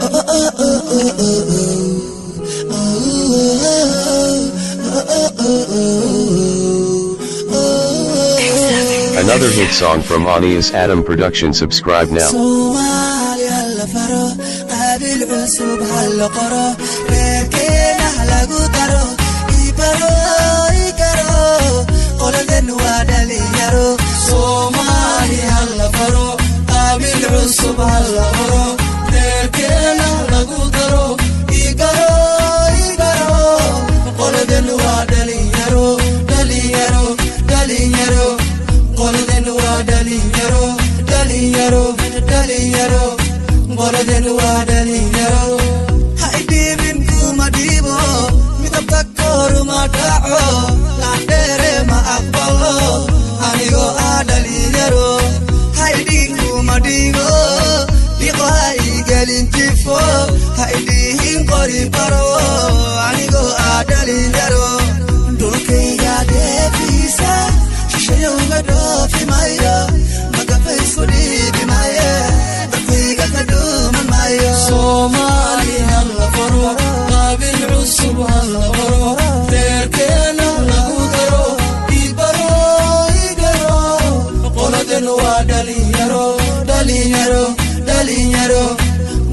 Oh, oh, oh, oh. Another hit song from Anias Adam Production. Subscribe now. Soomaali hala faro, qabiil cusub hala qoro, reerkeena ha lagu daro, ibaro igaro, qoladan waa dhalinyaro. Soomaali hala faro, qabiil cusub hala qoro, reerkeena lagu daro, igaro igaro, qoladan waa dhalinyaro, dhalinyaro, dhalinyaro, qoladan waa dhalinyaro, dhalinyaro, dhalinyaro, qoladan waa dhalinyaro. Ha idhiibin, kuma dhiibo, midabka kooruma dhaco, laandheere ma aqbalo anigoo ah dhalinyaro. Ha idhiin, kuma dhiigo, dhiqo ha igelin jifo, ha idhihin qori baro anigoo ah dhalinyaro. Dhulkayga dheefiisa shishayowga dhoofi mayo, magafa isku dhiibi maaye, dadkayga ka dhuuman maayo. Soomaali hala faro, qabiil cusub hala qoro, reerkeena lagu daro, ibaro igaro, qoladan waa dhalinyaro, dhalinyaro, dhalinyaro,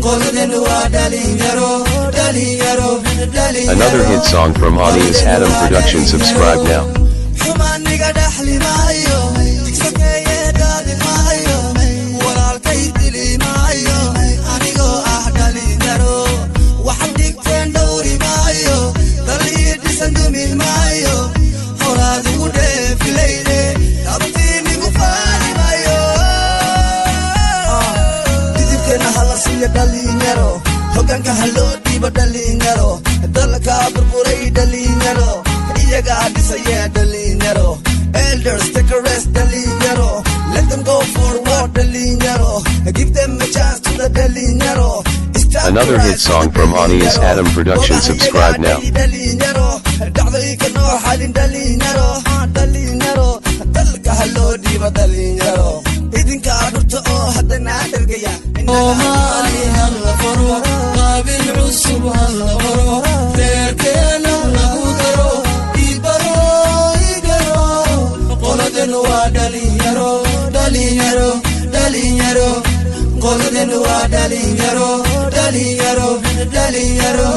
qoladan waa dhalinyaro, dhalinyaro, dhalinyaro. Another hit song from Anias Adam Production. Subscribe now. Xumaaniga dhaxli maayo, digsakeeye daadi maayo, walaalkay dili maayo anigoo ah dhalinyaro. Waxaad dhigteen dhowri maayo, dal ii dhisan dumi maayo, horaad igu dheefilayde, dhabtiinigu faani maayo. Didibkeena hala siiyo dhalinyaro, hoggaanka ha loo dhiibo dhalinyaro, dalka burburay dhalinyaro iyagaa dhisaya dhalinyaro. Elders, take a rest, dhalinyaro. Let them go forward, dhalinyaro. Give them a chance to the dhalinyaro. It's time to Another hit rise to song the from Anias dhalinyaro. Adam Production. Subscribe now. Dhalinyaro, dhacdooyinka noo xalin dhalinyaro, dhalinyaro, dalka ha loo dhiibo dhalinyaro, idinkaa dhurta oo haddana dhergaya. Soomaali hala faro, qabiil cusub hala qoro, reerkeena lagu daro, ibaro igaro, qoladan waa dhalinyaro, dhalinyaro, dhalinyaro, qoladan waa dhalinyaro, dhalinyaro, dhalinyaro.